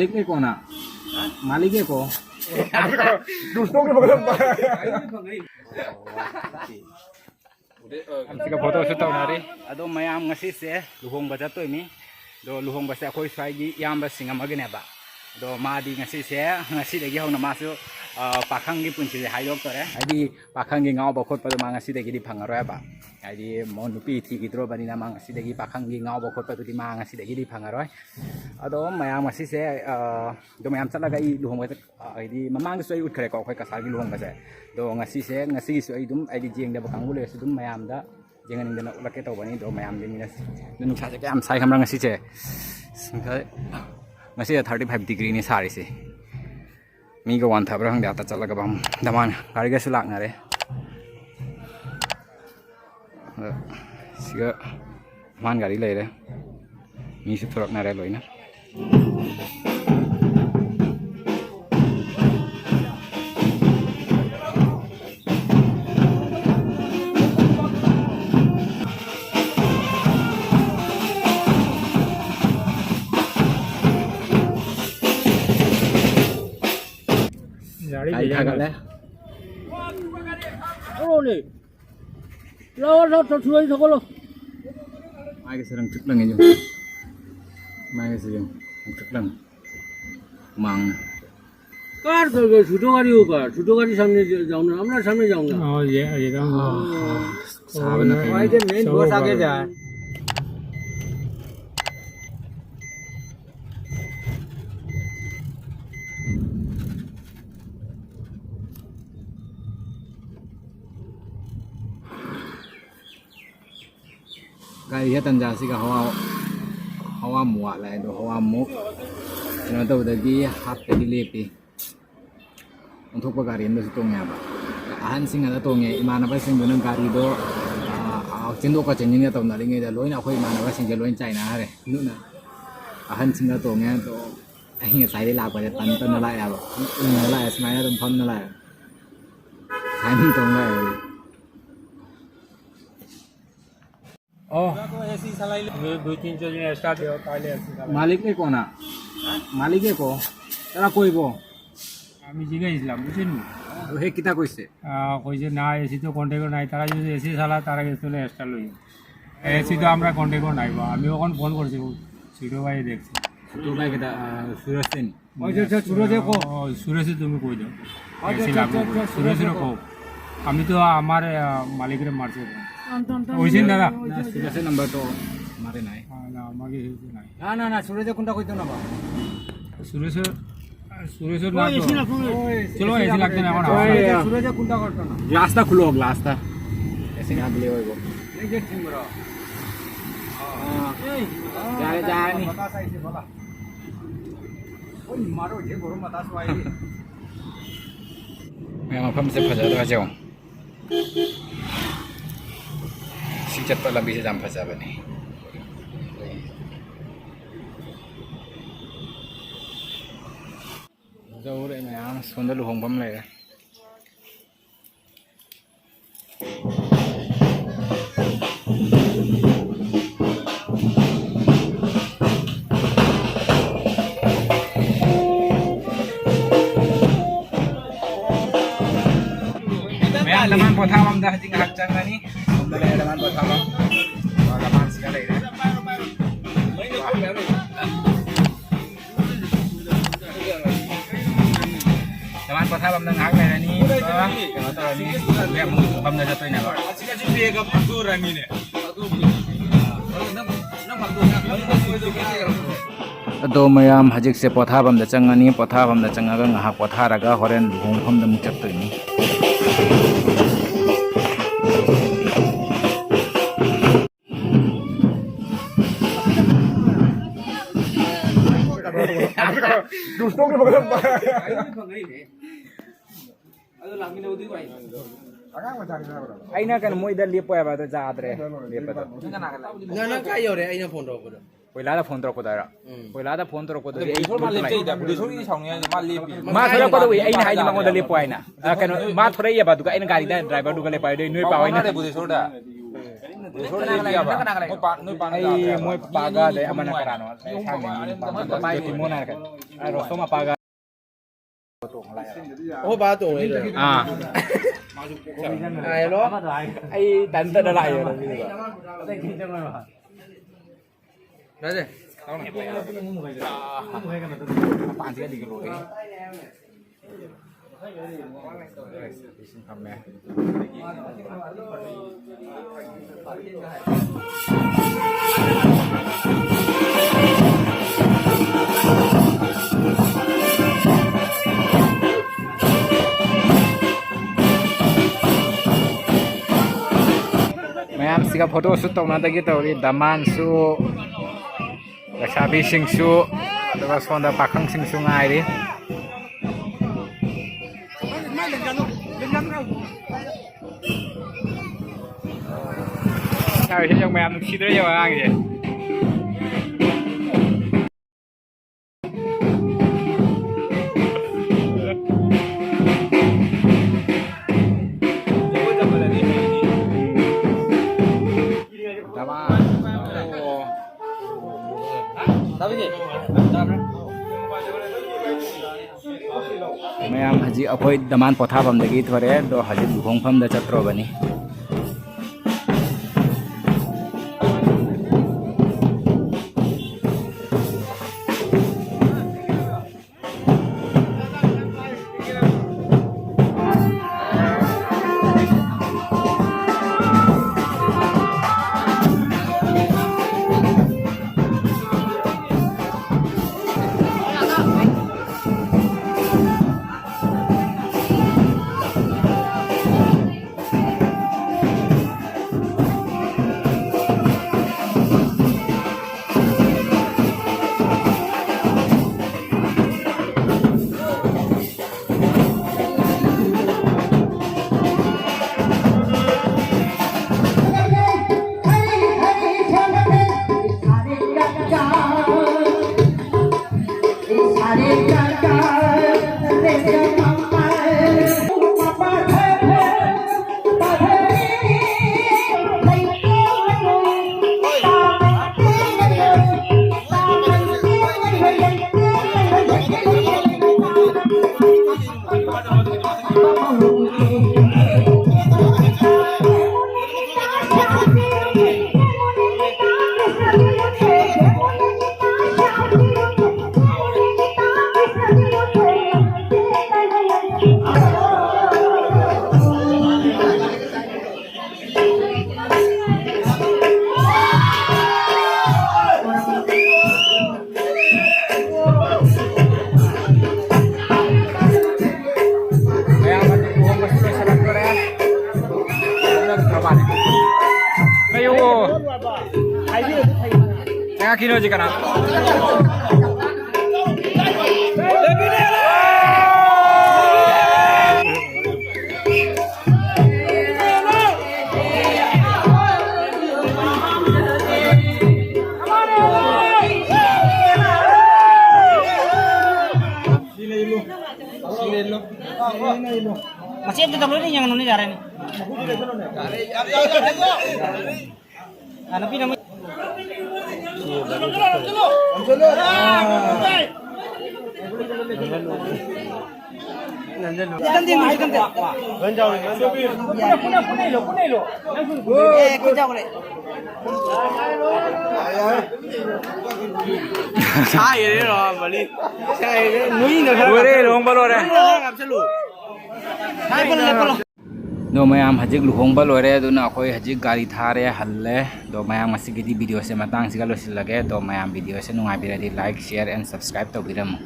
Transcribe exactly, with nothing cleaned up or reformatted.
मालिक ने कौन है? मालिक ने कौन? दोस्तों के बगल में। ꯁꯤꯒ ꯐꯣꯇꯣꯁꯨ ꯇꯧꯅꯔꯤ꯫ ꯑꯗꯣ ꯃꯌꯥꯝ, ꯉꯁꯤꯁꯦ ꯂꯨꯍꯣꯡꯕ ꯆꯠꯇꯣꯏꯅꯤ꯫ ꯑꯗꯣ ꯂꯨꯍꯣꯡꯕꯁꯦ ꯑꯩꯈꯣꯏ ꯁ꯭ꯋꯥꯏꯒꯤ ꯏꯌꯥꯝꯕꯁꯤꯡ ꯑꯃꯒꯤꯅꯦꯕ꯫ ꯑꯗꯣ ꯃꯥꯗꯤ ꯉꯁꯤꯁꯦ, ꯉꯁꯤꯗꯒꯤ ꯍꯧꯅ ꯃꯥꯁꯨ, ꯑ, ꯄꯥꯈꯪꯒꯤ ꯄꯨꯟꯁꯤꯁꯦ ꯍꯥꯏꯗꯣꯛꯇꯣꯔꯦ꯫ ꯍꯥꯏꯗꯤ ꯄꯥꯈꯪꯒꯤ ꯉꯥꯎꯕ ꯈꯣꯠꯄꯗꯣ ꯃꯥ ꯉꯁꯤꯗꯒꯤꯗꯤ ꯐꯪꯉꯔꯣꯏꯕ꯫ ꯍꯥꯏꯗꯤ ꯃꯣ ꯅꯨꯄꯤ ꯊꯤꯈꯤꯗ꯭ꯔꯣꯕꯅꯤꯅ ꯃꯥ ꯉꯁꯤꯗꯒꯤ ꯄꯥꯈꯪꯒꯤ ꯉꯥꯎꯕ ꯈꯣꯠꯄꯗꯨꯗꯤ ꯃꯥ ꯉꯁꯤꯗꯒꯤꯗꯤ ꯐꯪꯉꯔꯣꯏ꯫ ꯑꯗꯣ ꯃꯌꯥꯝ, ꯉꯁꯤꯁꯦ, ꯑ, ꯑꯗꯣ ꯃꯌꯥꯝ ꯆꯠꯂꯒ ꯑꯩ ꯂꯨꯍꯣꯡꯕ ꯆꯠ-, ꯑ, ꯍꯥꯏꯗꯤ ꯃꯃꯥꯡꯗꯁꯨ ꯑꯩ ꯎꯠꯈ꯭ꯔꯦꯀꯣ, ꯑꯩꯈꯣꯏ ꯀꯁꯥꯔꯒꯤ ꯂꯨꯍꯣꯡꯕꯁꯦ꯫ ꯑꯗꯣ ꯉꯁꯤꯁꯦ, ꯉꯁꯤꯒꯤꯁꯨ ꯑꯩ ꯑꯗꯨꯝ, ꯍꯥꯏꯗꯤ ꯌꯦꯡꯗꯕ ꯀꯥꯡꯕꯨ ꯂꯩꯔꯁꯨ ꯑꯗꯨꯝ ꯃꯌꯥꯝꯗ ꯌꯦꯡꯍꯟꯅꯤꯡꯗꯅ ꯎꯠꯂꯛꯀꯦ ꯇꯧꯕꯅꯤ꯫ ꯑꯗꯣ ꯃꯌꯥꯝꯗꯤ ꯃꯤꯅ, ꯑꯗꯣ ꯅꯨꯡꯁꯥꯁꯦ ꯀꯌꯥꯝ ꯁꯥꯏ ꯈꯪꯕ꯭ꯔꯥ ꯉꯁꯤꯁꯦ? ꯉꯁꯥꯏ, ꯉꯁꯤꯗ thirty five degreeꯅꯤ ꯁꯥꯔꯤꯁꯦ꯫ ꯃꯤꯒ ꯋꯥꯟꯊꯕ꯭ꯔꯥ ꯈꯪꯗꯦ, ꯑꯥꯗ ꯆꯠꯂꯒ ꯕꯥꯝ ꯗꯃꯥꯟ ꯒꯥꯔꯤꯒꯁꯨ ꯂꯥꯛꯅꯔꯦ꯫ ꯑꯗ ꯁꯤꯒ ꯗꯃꯥꯟ ꯒꯥꯔꯤ ꯂꯩꯔꯦ꯫ ꯃꯤꯁꯨ ꯊꯣꯔꯛꯅꯔꯦ ꯂꯣꯏꯅ꯫ ꯒꯥꯔꯤ ꯊꯥꯒꯠꯂꯦ꯫ ꯂꯥꯛꯑꯣꯅꯦ꯫ ꯂꯥꯛꯑꯣ, ꯂꯥꯛꯑꯣ, ꯆꯠꯊꯣꯛꯑꯣ, ꯊꯣꯛꯂꯣ꯫ ꯃꯥꯏꯒꯁꯦ ꯂꯪꯇ꯭ꯔꯤꯛ ꯂꯪꯉꯦ, ꯌꯦꯡꯉꯨ꯫ ꯃꯥꯏꯒꯁꯦ ꯌꯦꯡꯉꯨ, ꯂꯪꯇ꯭ꯔꯤꯛ ꯂꯪꯉꯦ꯫ ꯍꯨꯃꯥꯡꯅ। कार छोटो गाड़ी होगा, छोटो गाड़ी सामने जाओ ना, अपना सामने जाओ ना। और ये, ये तो हाँ, हाँ। साहब ने कहीं भाई, ये मेन बॉस आगे जा। ꯒꯥꯔꯤꯁꯦ ꯇꯟꯖꯥꯁꯤꯒ ꯍꯋꯥ, ꯍꯋꯥ ꯑꯃꯨꯛ ꯋꯥꯠꯂꯦ꯫ ꯑꯗꯣ ꯍꯋꯥ ꯑꯃꯨꯛ ꯀꯩꯅꯣ ꯇꯧꯕꯗꯒꯤ ꯍꯥꯞꯇꯗꯤ ꯂꯦꯞꯄꯤ꯫ ꯑꯣꯟꯊꯣꯛꯄ ꯒꯥꯔꯤ ꯑꯃꯗꯁꯨ ꯇꯣꯡꯉꯦ ꯍꯥꯏꯕ꯫ ꯑꯍꯟꯁꯤꯡ ꯑꯗ ꯇꯣꯡꯉꯦ꯫ ꯏꯃꯥꯟꯅꯕꯁꯤꯡꯗꯨꯅ ꯒꯥꯔꯤꯗꯣ, ꯑ, ꯑ, ꯆꯦꯟꯊꯣꯛꯀ ꯆꯦꯟꯁꯤꯟꯒ ꯇꯧꯅꯔꯤꯉꯩꯗ ꯂꯣꯏꯅ ꯑꯩꯈꯣꯏ ꯏꯃꯥꯟꯅꯕꯁꯤꯡꯁꯦ ꯂꯣꯏ ꯆꯥꯏꯅꯈ꯭ꯔꯦ꯫ ꯑꯗꯨꯅ ꯑꯍꯟꯁꯤꯡꯅ ꯇꯣꯡꯉꯦ꯫ ꯑꯗꯣ ꯑꯩ ꯉꯁꯥꯏꯗꯩ ꯂꯥꯛꯄꯁꯦ ꯇꯟ ꯇꯟꯅ ꯂꯥꯛꯑꯦ ꯍꯥꯏꯕ꯫ ꯇꯟ ꯇꯟꯅ ꯂꯥꯛꯑꯦ꯫ ꯁꯨꯃꯥꯏꯅ ꯑꯗꯨꯝ ꯐꯝꯅ ꯂꯥꯛꯑꯦ꯫ ꯁꯨꯃꯥꯏꯅ ꯑꯗꯨꯝ ꯇꯣꯡ ꯂꯥꯛꯑꯦ꯫ ꯑꯣ꯫ ꯑꯗꯨ ꯗꯨꯏ ꯇꯤꯟ ꯆꯣ ꯖꯤꯅ ꯑꯦꯛꯁꯇ꯭ꯔꯥ ꯗꯦ, ꯀꯥꯏ ꯂꯩ ꯑꯁꯤ ꯀꯥꯏ ꯂꯩ? मालिक ने कौन है? মালিকে ক, তারা কইব। আমি জিজ্ঞাসিলাম, বুঝছেন নি? তো হে কিতা কইছে? আহ, কইছে, "না, এসি তো কন্ট্যাক্টও নাই, তারা যদি এসি চালা, তারা গেছে তাহলে এক্সট্রা লই।" এসি তো আমরা কন্ট্যাক্টও নাই বা, আমি ওখান ফোন করছি, ও ছোট ভাই দেখছি। ছোট ভাই কিতা, আহ, সুরজ সিং? ওই যে, যে সুরজে কো। ও, সুরজে তুমি কই দাও? ওই যে, এসি যে, লাগবে যে, কই? যে, সুরজে সুরজে কো। কো। আমি তো আমার, আহ, মালিকরে মারছি। ওই সিন দাদা। না, সুরজের নাম্বার তো আমারে নাই। আহ, না, আমাকে এসে নাই। না, না, না, সুরজে কোনটা কইতো না বা। সুরেশর, সুরেশর না ওই তো। এসি না, ফোন। ওই চলো, এসি এসি লাগবে না, এখন ওই আসো। সুরজে কোনটা করতো না। গ্লাসটা খুলো, গ্লাসটা। এসি না দিলে হইব। এই যে সিংহরা। হ্যাঁ। এই, যায়, যায় নি। বাতাস আইছে, বাবা। ওই মারো, যে গরম বাতাস আইছে। ꯃꯌꯥꯝ ꯃꯐꯝꯁꯦ ꯐꯖꯗ꯭ꯔꯣ ꯍꯥꯏꯁꯦ ꯌꯦꯡꯉꯣ꯫ ꯁꯤ ꯆꯠꯄ ꯂꯝꯕꯤꯁꯦ ꯌꯥꯝ ꯐꯖꯕꯅꯦ꯫ ꯌꯧꯔꯦ ꯃꯌꯥꯝ, ꯁꯣꯝꯗ ꯂꯨꯍꯣꯡꯐꯝ ꯂꯩꯔꯦ꯫ ꯃꯌꯥꯝ ꯂꯃꯥꯟ ꯄꯣꯊꯥꯐꯝꯗ ꯍꯧꯖꯤꯛ ꯉꯥꯏꯍꯥꯛ ꯆꯪꯒꯅꯤ꯫ ꯁꯣꯝꯗ ꯂꯩꯔꯦ ꯂꯃꯥꯟ ꯄꯣꯊꯥꯐꯝ꯫ ꯂꯃꯥꯟꯁꯤꯒ ꯂꯩꯔꯦ꯫ ꯂꯃꯥꯟ ꯄꯣꯊꯥꯐꯝꯗ ꯉꯥꯏꯍꯥꯛ ꯂꯩꯔꯅꯤ, ꯑꯗꯨꯒ ꯀꯩꯅꯣ ꯇꯧꯔꯅꯤ, ꯍꯣꯔꯦꯟ ꯑꯃꯨꯛ ꯃꯐꯝꯗ ꯆꯠꯇꯣꯏꯅꯦꯕ꯫ ꯑꯗꯣ ꯃꯌꯥꯝ ꯍꯧꯖꯤꯛꯁꯦ ꯄꯣꯊꯥꯐꯝꯗ ꯆꯪꯉꯅꯤ, ꯄꯣꯊꯥꯐꯝꯗ ꯆꯪꯉꯒ ꯉꯥꯏꯍꯥꯛ ꯄꯣꯊꯥꯔꯒ ꯍꯣꯔꯦꯟ ꯂꯨꯍꯣꯡꯐꯝꯗ ꯑꯃꯨꯛ ꯆꯠꯇꯣꯏꯅꯤ꯫ ꯑꯩꯅ ꯀꯩꯅꯣ ꯃꯣꯏꯗ ꯂꯦꯞꯄꯣ ꯍꯥꯏꯕ ꯑꯗꯣ ꯌꯥꯗ꯭ꯔꯦ ꯂꯦꯞꯄꯗꯣ꯫ ꯅꯪ, ꯅꯪ ꯀꯥꯏ ꯌꯧꯔꯦ ꯑꯩꯅ ꯐꯣꯟ ꯇꯧꯔꯛꯄꯗ? ꯀꯣꯏꯂꯥꯗ ꯐꯣꯟ ꯇꯧꯔꯛꯄꯗꯥꯏꯔꯣ? ꯎꯝ꯫ ꯀꯣꯏꯂꯥꯗ ꯐꯣꯟ ꯇꯧꯔꯛꯄꯗꯨꯗꯤ ꯑꯗꯣ ꯑꯩ ꯄꯨꯂꯤꯁ ꯍꯣꯔ ꯃꯥ ꯂꯦꯞꯆꯩꯗ, ꯄꯨꯂꯤꯁ ꯍꯣꯔꯒꯤ ꯁꯥꯎꯅꯤꯡꯉꯥꯏꯅꯤ, ꯃꯥ ꯂꯦꯞꯄꯤ꯫ ꯃꯥ ꯊꯣꯛꯂꯛꯄꯗ ꯎꯏ, ꯑꯩꯅ ꯍꯥꯏꯗꯤ ꯃꯉꯣꯟꯗ ꯂꯦꯞꯄꯣ ꯍꯥꯏꯅ꯫ ꯑ, ꯀꯩꯅꯣ, ꯃꯥ ꯊꯣꯔꯛꯑꯦꯕ, ꯑꯗꯨꯒ ꯑꯩꯅ ꯒꯥꯔꯤꯗ ꯗ꯭ꯔꯥꯏꯚꯔꯗꯨꯒ ꯂꯦꯞꯄꯣ ꯍꯥꯏꯗꯤ ꯅꯣꯏ ꯄꯥꯎ ꯍꯣꯏꯅ ꯐꯥꯎꯅꯔꯦ ꯄꯨꯂꯤꯁ ꯍꯣꯔꯗ꯫ ꯅꯣꯏ ꯄꯥ-, ꯅꯣꯏ ꯄꯥꯅ ꯑꯩ ꯌꯥꯕ꯭ꯔꯥ? ꯃꯣꯏ ꯄꯥꯒ ꯑꯗꯩ ꯑꯃꯅ ꯀꯅꯥꯅꯣ? ꯑꯩ ꯈꯪꯗꯦ, ꯃꯤ ꯄꯥꯒ꯫ ꯖꯣꯇꯤꯃꯣꯟ ꯍꯥꯏꯔꯒ꯫ ꯑ, ꯔꯣꯁꯇꯣꯝ ꯃꯄꯥꯒ꯫ ꯑꯣ, ꯄꯥ ꯇꯣꯡꯉꯦ꯫ ꯑꯥ꯫ ꯍꯥꯏꯔꯣ꯫ ꯑꯩ ꯇꯟ ꯇꯟꯅ ꯂꯥꯛꯑꯦ꯫ ꯃꯄꯥꯟꯁꯤꯒꯗꯤ ꯂꯣꯏꯔꯦ꯫ ꯏꯁꯤꯡ ꯊꯝꯃꯦ꯫ ꯃꯌꯥꯝꯁꯤꯒ photo shoot ꯇꯧꯅꯗꯒꯤ ꯇꯧꯔꯤ꯫ ꯗꯃꯥꯟꯁꯨ, ꯂꯩꯁꯥꯕꯤꯁꯤꯡꯁꯨ, ꯑꯗꯨꯒ ꯁꯣꯝꯗ ꯄꯥꯈꯪꯁꯤꯡꯁꯨ ꯉꯥꯏꯔꯤ꯫ ꯁꯤ ꯌꯦꯡꯉꯨ, ꯃꯌꯥꯝ ꯅꯨꯡꯁꯤꯗ꯭ꯔ ꯌꯦꯡꯉꯨ ꯑꯉꯥꯡꯁꯦ꯫ ꯃꯌꯥꯝ ꯍꯧꯖꯤꯛ ꯑꯩꯈꯣꯏ ꯗꯃꯥꯟ ꯄꯣꯊꯥꯐꯝꯗꯒꯤ ꯊꯣꯔꯛꯑꯦ, ꯑꯗꯣ ꯍꯧꯖꯤꯛ ꯂꯨꯍꯣꯡꯐꯝꯗ ꯆꯠꯇ꯭ꯔꯣꯕꯅꯤ꯫ ꯉꯥꯏꯍꯥꯛꯀꯤꯅꯣ ꯍꯧꯖꯤꯛ ꯀꯅꯥ? ꯃꯆꯦ ꯑꯝꯇ ꯇꯧꯔꯣꯏꯅꯦ, ꯌꯦꯡꯉꯅꯨꯅꯦ, ꯌꯥꯔꯦꯅꯦ꯫ ꯑꯥ, ꯅꯨꯄꯤ ꯅꯃ-, ꯈꯤꯇꯪꯗꯤ ꯌꯦꯡꯉꯨ, ꯈꯤꯇꯪꯗꯤ꯫ ꯑꯦ, ꯈꯨꯠ ꯌꯥꯎꯈ꯭ꯔꯦ꯫ ꯁꯥꯏꯔꯦ ꯔꯣ, ꯃꯅꯤ꯫ ꯁꯥꯏꯔꯦ, ꯅꯨꯏꯅ ꯈꯔ ꯂꯣꯏꯔꯦ, ꯂꯨꯍꯣꯡꯕ ꯂꯣꯏꯔꯦ꯫ ꯈꯔ ꯍꯥꯞꯆꯜꯂꯨ꯫ ꯂꯦꯞꯄꯜꯂꯣ, ꯂꯦꯞꯄꯜꯂꯣ꯫ ꯑꯗꯣ ꯃꯌꯥꯝ ꯍꯧꯖꯤꯛ ꯂꯨꯍꯣꯡꯕ ꯂꯣꯏꯔꯦ, ꯑꯗꯨꯅ ꯑꯩꯈꯣꯏ ꯍꯧꯖꯤꯛ ꯒꯥꯔꯤ ꯊꯥꯔꯦ, ꯍꯜꯂꯦ꯫ ꯑꯗꯣ ꯃꯌꯥꯝ ꯉꯁꯤꯒꯤꯗꯤ ꯚꯤꯗꯤꯑꯣꯁꯦ ꯃꯇꯥꯡꯁꯤꯒ ꯂꯣꯏꯁꯤꯜꯂꯒꯦ꯫ ꯑꯗꯣ ꯃꯌꯥꯝ ꯚꯤꯗꯤꯑꯣꯁꯦ ꯅꯨꯡꯉꯥꯏꯕꯤꯔꯗꯤ like, share and subscribe ꯇꯧꯕꯤꯔꯝꯃꯨ꯫